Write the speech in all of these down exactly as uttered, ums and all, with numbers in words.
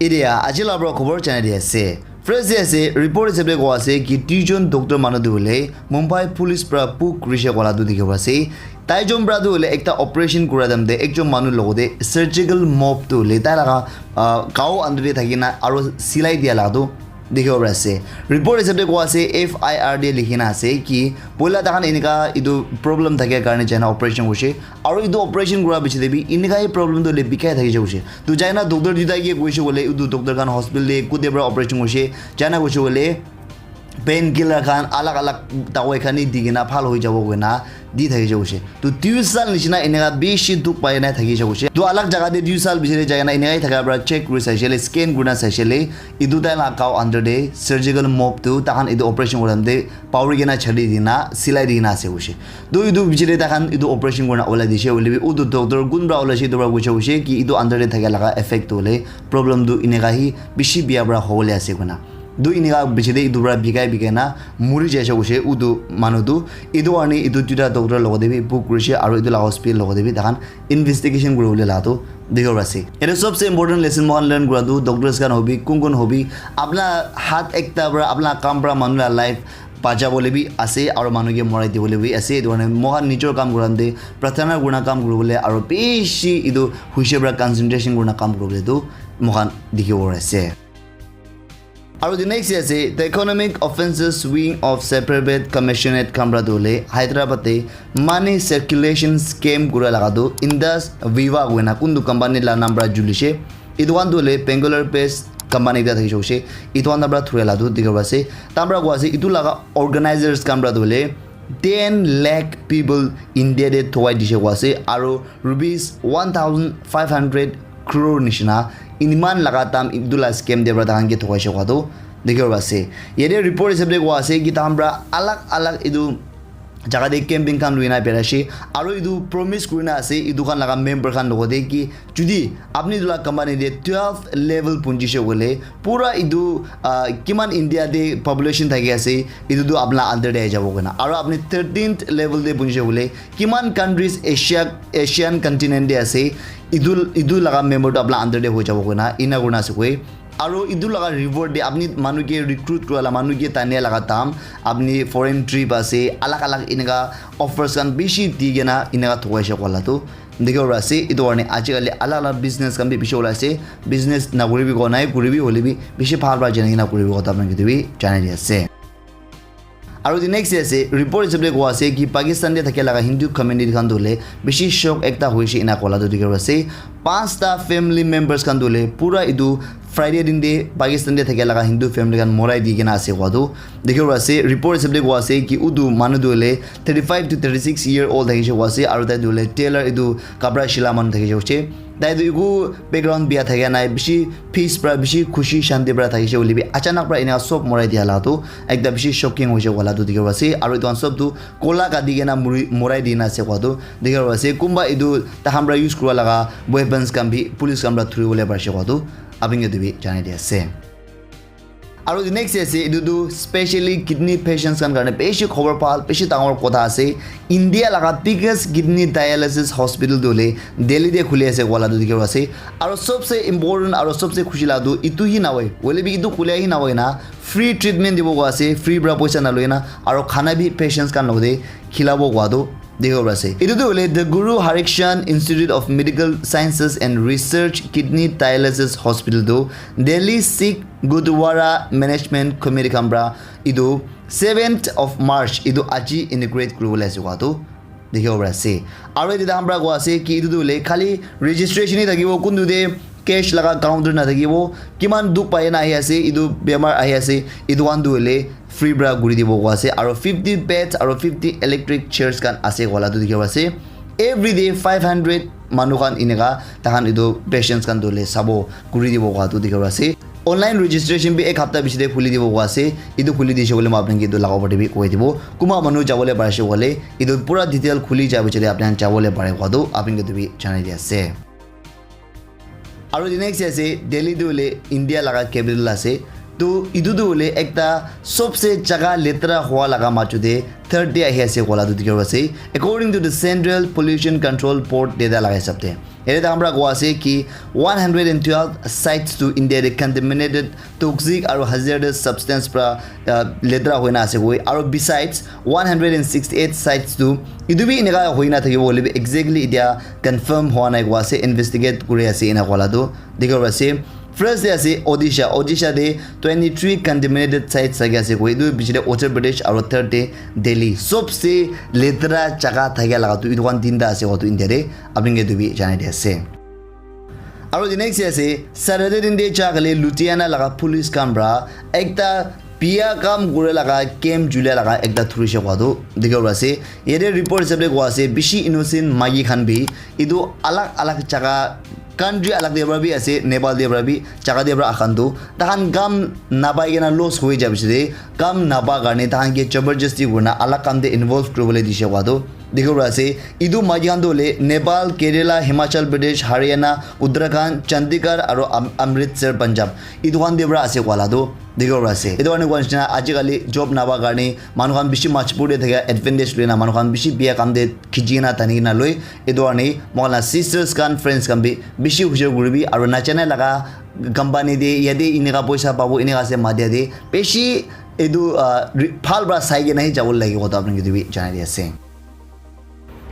Etia aji la para khobor janai di ase. First te ase, report hisab te koa ase ki duijon doctor manu tu hoile Mumbai police para book kurishe koa la tu dikhi pai ase. Taijon para tu hoile ekta operation kura time te ekjon manu logote surgical mop tu hoile tai laga, ah, gao under te thaki na aro silai dia la tu dikhi pai ase. Report hisab te koa ase F I R te likhi na ase ki poila tahan enika etu problem thakia karne jaina operation kurishe. Aro etu operation kura piche te bi enika hi problem tu hoile bikai thaki jabo she. Tu jaina doctor duita ke koishe koile etu doctor khan hospital te kute para operation kurishe. Jaina koishe koile painkiller khan alag alag dawai khan hi di kena bhal hoi jabo koina di thaki jabo she. Tu dui sal nishina enika bishi dukh pai na thaki jabo she. Tu alag jaga te dui sal piche te jai kena enika hi thaka para check kuri saishe le, scan kurina saishe le, etu tai la gao under te surgical mop tu tahan etu operation kura time te pauri kena chhadi dina, silai dina ase koishe. Tu etu piche te tahan etu operation kurina ulai dishe, hoile bi utu doctor kun para ulaishe, etu para koishe koishe ki etu under te thakia laga effect tu hoile problem tu enika hi bishi bia para hobole ase koina. Tu enika piche te etu para bikai bikai na muri jaise koishe utu manu tu. Etu karne etu duita doctor logote bi book kurishe aro etu la hospital logote bi tahan investigation kuribole la tu dikhi pai ase. Etu sobse important lesson moikhan learn kura tu doctors khan hobi, kun kun hobi, apna hat ekta para, apna kam para manu la life bachabo le bi ase aro manu ke morai dibo le bi ase. Etu karne moikhan nijor kam kura time te prarthana kurina kam kuribole aro bishi etu huishe para concentration kurina kam kuribole tu moikhan dikhi pai ase. Aro the next ase, the Economic Offences Wing of Cyberbat Commissionerate khan para tu hoile Hyderabad te money circulation scam kura laga tu Indus Viva koina kuntu company la naam para julishe. Etu khan tu hoile Bangalore based company ekta thaki jabo she. Etu khan para thura la tu dikhi pai ase. Tai para koa ase etu laga organizers khan para tu hoile ten lakh people India te thokai dishe koa ase aro rupees one thousand five hundred crore nishina iman laga dam etu la scam te para tahan ke thokaishe koa tu dikhi pai ase. Yate report hisab te koa ase ki tahan para alag alag etu jaga te camping khan lui na berai she aro etu promise kurina ase etu khan laga member khan logote ki jodi apni etu la company te twelve level punjishe koile pura etu, ah, kiman India te population thaki ase etu tu apna under te ahi jabo koina aro apni thirteenth level te punjishe koile kiman countries Asia, Asian continent te ase etu, etu laga member tu apna under te hoi jabo koina ena kurina ase koi. Aro etu laga reward te apni manu ke recruit kura la, manu ke tania laga dam, apni foreign trip ase, alag alag enika offers khan bishi di kena enika thokaishe koa la tu dikhi pai ase. Etu karne aji kali alag alag business khan bi bishi ulai ase. Business nakuri bi koa nai, kuri bi hoile bi bishi bhal para jani kena kuri bi koa tu apni ke tu bi janai di ase. Aro the next ase, report hisab te koa ase ki Pakistan te thakia laga Hindu community khan tu hoile bishi shock ekta hoishe ena koa la tu dikhi pai ase. Panchta family members khan tu hoile pura etu Friday din te Pakistan te thakia laga Hindu family khan morai di kena ase koa tu dikhi pai ase. Report hisab te koa ase ki utu manu tu hoile thirty five to thirty six year old thakishe koa ase aro tai tu hoile tailor etu kapra shila manu thakishe koa ase. Tai tu eku background bia thakia nai, bishi peace para, bishi khushi shanti para thakishe hoile bi achanak para ena sob morai dia la tu ekta bishi shocking hoishe koa la tu dikhi pai ase. Aro etu khan sob tu kola kati kena muri, morai dina ase koa tu dikhi pai ase. Kunba etu tahan para use kura laga weapons khan bi police khan para thuri bole parishe koa tu apni ke tu bi janai di ase. Aro the next ase, etu tu specially kidney patients khan karne bishi khobor bhal, bishi dangor kotha ase. India laga biggest kidney dialysis hospital tu hoile Delhi te khuli ase koa la tu dikhi pai ase. Aro sobse important aro sobse khushi la tu etu hi nahoi, hoile bi etu khuli hi nahoi na free treatment dibo koa ase, free para poisa naloi na, aro khana bi patients khan logote khilabo koa tu dikhibo pari ase. Etu tu hoile the Guru Harikrishna Institute of Medical Sciences and Research Kidney Dialysis Hospital tu Delhi Sikh Gurdwara Management Committee khan para etu seventh of March etu aji inaugurate kuribole ase koa tu dikhibo pari ase. Aru etu tahan para koa ase ki etu tu hoile khali registration he thakibo, kuntu te cash laga counter nathakibo, kiman dukh pai na ahi ase, etu bemar ahi ase, etu khan tu hoile free para kuri dibo koa ase, aru fifty beds aru fifty electric chairs khan ase koa la tu dikhibo ase. Every day five hundred manu khan eneka tahan etu patients khan tu hoile sabo kuri dibo koa tu dikhibo ase. Online registration bi ek hapta piche te khuli dibo koa ase. Etu khuli dise koile moi apni khan ke etu laga opor te bi koi dibo. Kunba manu jabo le pari ase koile, etu pura detail khuli jai piche te apni khan jabo le pare koa tu apni khan ke etu bi janai di ase. Aru the next ase, Delhi tu hoile India laga capital ase. To etu tu hoile ekta sobse jaga letera hua laga majo te third te ahi ase kola tu dikhi ase, according to the Central Pollution Control Board data laga hisab te. Yate ta hamra koa ase ki one hundred and twelve sites tu India te contaminated toxic aru hazardous substance pra uh, letera hoina ase koi, aru besides one hundred and sixty-eight sites tu etu bi eneka hoina thakibo hoile bi exactly etia confirm hoa nai koa ase, investigate kuri ase ena koa la tu dikhi ase. First te ase Odisha. Odisha te twenty-three contaminated sites thaki ase koi, etu bichite Uttar Pradesh aru third te Delhi. Sobse letera jaga thakia laga tu etu khan tinta ase koa tu India te, apni ke etu bi janai di ase. Aru the next ase Saturday din te ja kale Ludhiana laga police khan pra ekta biya kam kure laga camp julia laga ekta thurishe koa tu dikhi ase. Yate report hisab te koa ase bishi innocent maiki khan bi etu alag alag jaga, country alag te pra bi ase, Nepal te pra bi, jaga te pra ahan tu tahan kam napai kena loss hoi ja bichite kam napa karne tahan ke jabardasti kurna alag kam te involve kuribole dishe koa tu dikhi ase. Etu maiki khan tu hoile Nepal, Kerala, Himachal Pradesh, Haryana, Uttarakhand, Chandigarh aru Am- Amritsar, Punjab, etu khan te pra ase koa la tu dikhi ase. Etu karne koa nishina ajikali job napa karne manu khan bishi majbur te thakia advantage loina manu khan bishi biya kam te khichi kena tani kena loi. Etu karne moi khan la sisters khan, friends khan bi bishi hushar kuribi aru nachane laga company te yate eneka poisa pabo eneka ase matia te bishi etu uh, ri- bhal pra sai kena hi jabo lage koa tu apni ke etu bi janai di ase.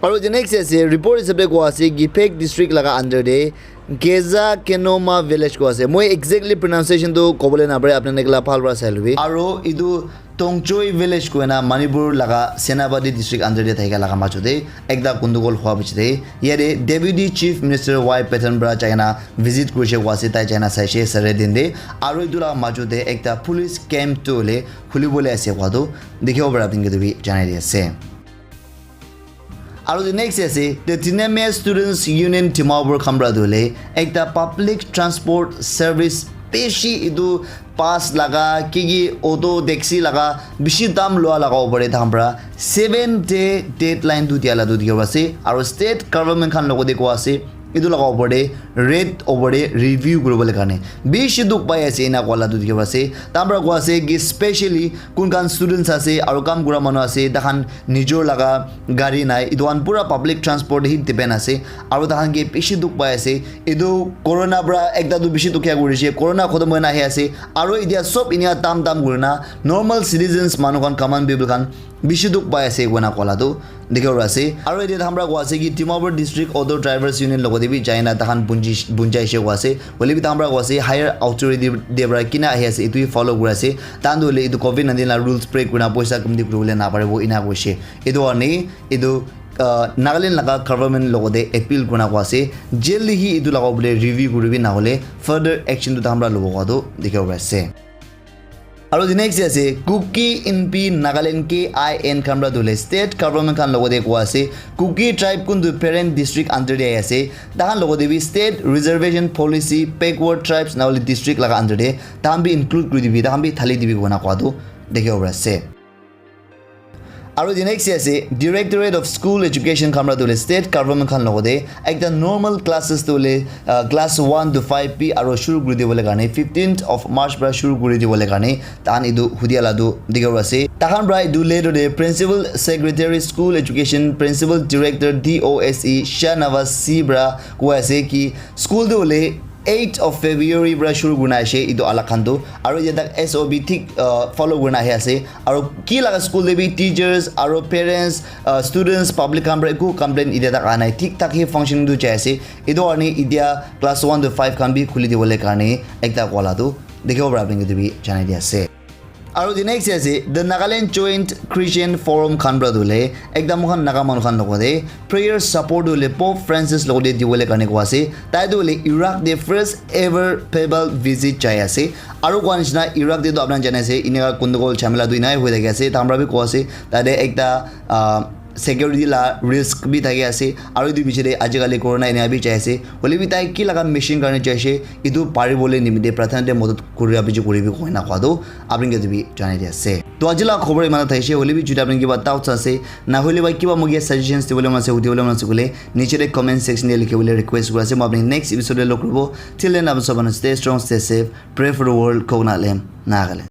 Aru the next ase report hisab te koa ase ki Phek district laga under te Geza Kenoma village koa ase. Moi exactly pronunciation tu kobole napare, apni khan ekla bhal pra sai lobi. Aru etu Tongchoi village koina Manipur laga Senapati district under te thakia laga majo te ekta gundugol hua bichite yate Deputy Chief Minister Y Patton pra jaina visit kurishe koa ase, tai jaina saishe Saturday din te. Aru etu laga majo te ekta police camp tu hoile khulibole ase koa tu dikhibo para apni ke etu bi janai di ase. Aru the next ase the Tinemia Students Union Dimapur khan pra tu hoile ekta public transport service bishi etu bus laga ki ki auto taxi laga bishi dam lua laga opor te tahan pra seven day deadline tu dia la tu dikhi ase. Aru state government khan logo te koa ase etu laga opor te raid opor te review kuribole karne bishi dukh pai ase ena koa la tu dikhi ase. Tahan pra koa ase ki specially kun khan students ase aru kam kura manu ase, tahan nijor laga gari nai, etu khan pura public transport hi depend ase. Aru tahan ke bishi dukh pai ase, etu corona pra ekta tu bishi dukhiya kurishe, corona khotom hoina ahi ase aru etia sob inia tam tam kurina normal citizens manu khan, common people khan bishi dukh pai ase koina koa la tu dikhibo ase. Aru yate tahan pra koa ase ki Dimapur District Auto Drivers Union logo te bi jaina tahan bunji- bunjaishe koa ase. Hoile bi tahan pra koa ase higher authority te pra kina ahi ase etu hi follow kuri ase. Tahan tu hoile etu covid nineteen la rules break kurina poisa kamti kuribole naparibo ena koishe. Etu karne etu uh, Nagaland laga government logo te appeal kurina koa ase jaldi hi etu laga opor te review kuribi nahole further action tu tahan pra lobo koa tu dikhibo ase. Aru the next ase Kuki Inpi Nagaland K I N khan pra tu hoile state government khan logo te koa ase Kuki tribe kun tu parent district under te ahi ase, tahan logo te bi state reservation policy backward tribes nahole district laga under te tahan bi include kuri dibi, tahan bi thali dibi koina koa tu dikhibo para ase. Aru the next ase Directorate of School Education khan pra tu hoile state government khan logo te ekta normal classes tu hoile uh, class one to five bi aru shuru kuri dibole karne fifteenth of March pra shuru kuri dibole karne tahan etu hudia la tu dikhibo ase. Tahan pra etu letter te Principal Secretary School Education, Principal Director D O S E Shahnawaz C pra koi ase ki school tu hoile eighth of February pra shuru kurina ase etu alak khan tu, aru etia tak S O P thik uh, follow kurina ahi ase. Aru ki laga school te bi teachers aru parents, uh, students, public khan pra eku complaint etia tak aha nai, thik thak hi function tu jai ase. Etu karne etia class one to five khan bi khuli dibole karne ekta koa la tu dikhibo para apni ke etu bi janai di ase. Aru the next ase the Nagaland Joint Christian Forum khan pra tu hoile ekta moikhan Naga manu khan logo te prayer support tu hoile Pope Francis logo te dibole karne koa ase. Tai tu hoile Iraq te first ever papal visit jai ase. Aru koa nishina Iraq te tu apni khan jane ase eneka gundugol jhamela tu enai hoi thaki ase. Tahan pra bi koa ase tate ekta uh, security la risk bi thaki ase, aru etu piche te ajikali corona enia bi jai ase, hoile bi tai ki laga mission karne jai ase, etu pari bole nimite prathana te modot kuri abi kuri bi koina koa tu apni ke bi janai di ase. To aji la khobor imana thaise, hoile bi juta apni kiba doubts ase, na hoile ba kiba moge suggestions dibole mase, hudibole mase kule, niche te comment section te likhi bole request kuri ase. Mo apni next episode te log koribo. Till then, apni sob stay strong, stay safe, pray for the world, Coconut Land, Nagaland.